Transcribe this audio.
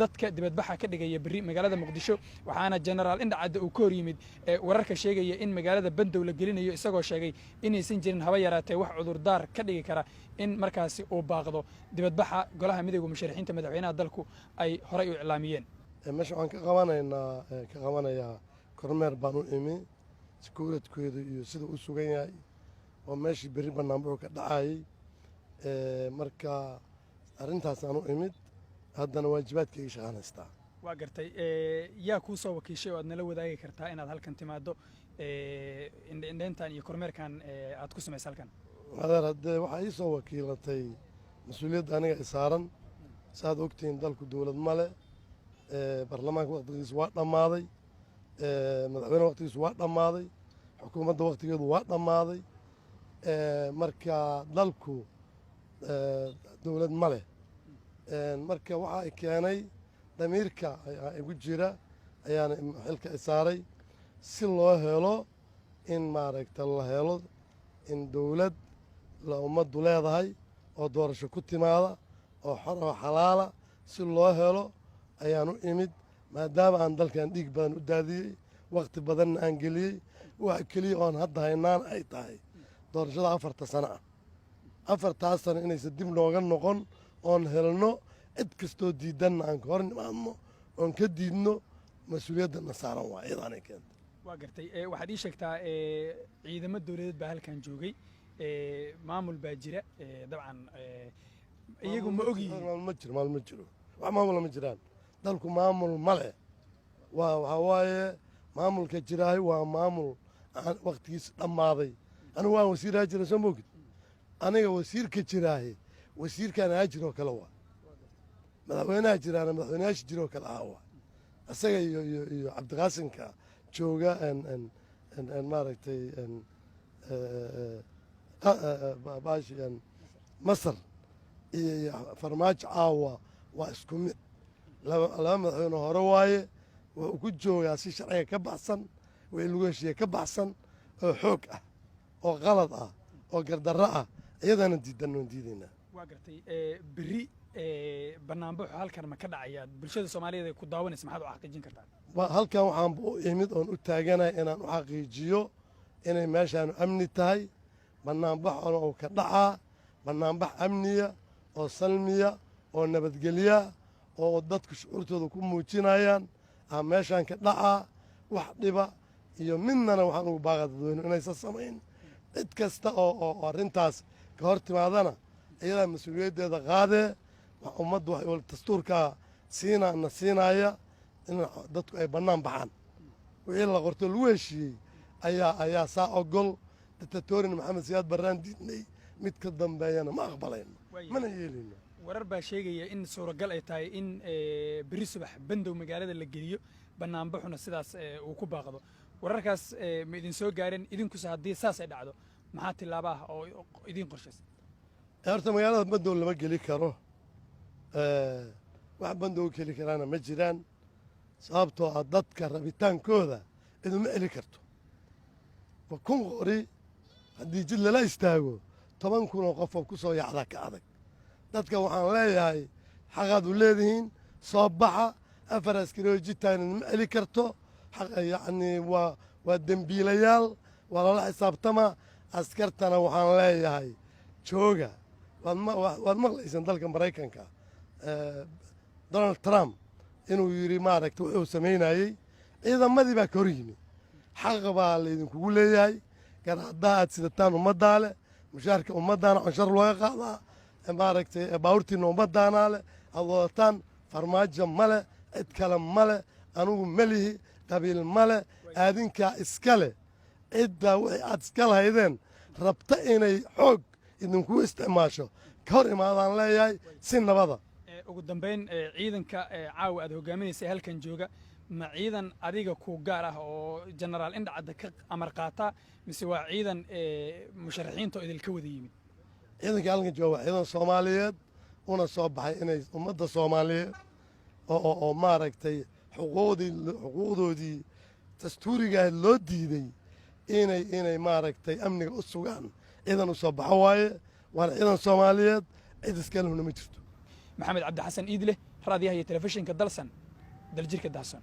Dadka dibadbaxa ka dhigaya berri magaalada Muqdisho, waxaana Genaraal Indhacadde uu ka hor yimid wararka sheegaya in magaalada bandow la gelinayo, isagoo sheegay inaysan jirin haba yaraatee wax cudurdaar ka dhigi kara in markaasi uu baaqdo dibadbaxa Golaha Midowda Musharaxiinta Madaxweynaha dalku ay horay u iclaamiyeen. Meesha waxaan ka qabanaynaa, ka qabanayaa kormeer baan u imi, security-keedu iyo sida u sugan yahay oo meeshii berri banaanbuxu ka dhacayay. Marka arrintaasaan u imid, haddana waajibaadkayga shaqaan haystaa. Waa gartay. Yaa kuu soo wakiishay oo aad nala wadaagi kartaa inaad halkan timaado, indheyntan iyo kormeerkan aad ku samaysa halkan? Adeer, haddee waxaa ii soo wakiilatay mas-uuliyadda aniga i saaran. Saaad ogtihiin, dalku dowlad ma leh. Baarlamaanka waqtigiisu waa dhammaaday, madaxweyne waqtigiisu waa dhammaaday, xukuumadda waqtigeedu waa dhammaaday. Marka dalku dowlad ma leh. Marka waxaa i keenay damiirka igu jira ayaana xilka i saaray, si loo helo in maaragta la helo in dowlad la ummaddu leedahay oo doorasho ku timaada oo xor oo xalaala si loo helo ayaan u imid, maadaama aan dalkan dhiig badan u daadiyey, wakhti badanna aan geliyey. Waxa keliya oon hadda haynaan ay tahay doorashada 4ta sano ah. 4taas sano inaysan dib nooga noqon oon helno, cid kastoo diidanna aan ka hor nimaadno oon ka diidno, mas-uuliyadana saaran waa iyadaanay keentay. Waa gartay. Waxaad ii sheegtaa, ciidamo dowladeed baa halkan joogay, maamul baa jira. Dabcan iyagu ma ogyihiin? Maamul ma jiro, maamul ma jiro, wax maamula ma jiraan. Dalku maamul ma leh. Waa waxaa waaye maamulka jiraahay waa maamul aan wakhtigiisa dhammaaday. Anigu waan wasiiraha jira, soo moogid? Aniga wasiirka jiraahe wasiirkaan ahaa jiroo kale waa madaxweynaha jiraana madaxweynayaasha jiroo kale ahaa waa isaga iyo Cabdiqaasimka jooga n maaragtay baashi Masar iyo Farmaajo caawa waa isku mid. Laba madaxweyne hore waaye. Wuxuu ku joogaa si sharciga ka baxsan, wixii lagu heshiiye ka baxsan, oo xoog ah oo qalad ah oo gardarro ah. Iyadana diidan, oon diidaynaa. Waa gartay. Berri banaanbaxu halkan ma ka dhacaya? Bulshada Soomaaliyeed ee ku daawanaysa maxaad u xaqiijin kartaa? Halkan waxaanba u imid oon u taaganahay inaan u xaqiijiyo inay meeshaanu amni tahay, banaanbaxona uu ka dhacaa, banaanbax amniya oo salmiya oo nabadgelya oo dadku shucuurtooda ku muujinayaan aa meeshaan ka dhacaa. Wax dhiba iyo midnana waxaan ugu baaqaa dadweynu inaysan samayn. Cid kasta oo arrintaas ka hor timaadana iyadaa mas-uuliyaddeeda qaadee. Ummaddu waxay dastuurkaa siinaa na siinaya in dadku ay bannaan baxaan. Wixii la qorto lagu heshiiyey ayaa saa ogol. Dictatorina Maxamed Siyaad Barraan diidnay, mid ka dambeeyana ma aqbalayno, mana yeelayno. Warar baa sheegaya in suuragal ay tahay in berri subax bandow magaalada la geliyo, banaanbaxuna sidaas uu ku baaqdo. Wararkaas ma idin soo gaareen? Idinkuse haddii saas ay dhacdo, maxaa tillaaba ah oo idiin qorshaysa? Horta magaalada bandow lama geli karo, wax bandow geli karaana ma jiraan, sababtoo ah dadka rabitaankooda ciduma celi karto. 1000 qori haddii jid lala istaago, 10,000 oo qof oo ku soo yacda ka adag. Dadka waxaan leeyahay, xaqaad u leedihiin, soo baxa. Afar askari oo jid taagan idima celi karto. Yacni waa dembiilayaal, waa lala xisaabtamaa. Askartana waxaan leeyahay, jooga. Waad maqlaysaan dalka Maraykanka Donald Trump inuu yidhi, maaragta, wuxuu samaynayey ciidamadii baa ka hor yimi. Xaq baa laydinkugu leeyahay. Garaadaha aad sidataan ummaddaa leh, mushaarka ummaddaana canshar looga qaadaa, maaragtay, baawurtiina ummaddaanaa leh aad wadataan. Farmaajo ma leh, cid kale ma leh, anugu ma lihi, qabiil ma leh, aadinkaa iska leh. Ciddaa wixii aad iska lahaydeen rabta inay xoog idinkugu isticmaasho, ka hor imaadaan leeyahay si nabada. Ugu dambayn, ciidanka caawa aad hogaaminaysa ee halkan jooga, ma ciidan adiga ku gaar ah oo Genaraal Indhacadda ka amar qaata, mise waa ciidan musharaxiinta oo idinka wada yimid? Ciidanka halkan jooga waa ciidan Soomaaliyeed, una soo baxay inay ummadda Soomaaliyeed oo maaragtay xuquuqdoodii dastuurigaah loo diiday inay maaragtay amniga u sugaan. Ciidan u soo baxo waaye, waana ciidan Soomaaliyeed, cid iskalehuna ma jirto. Maxamed Cabdi Xasan Iidleh. Raadiyaha iyo telefishinka Dalsan, Daljirka Dahson.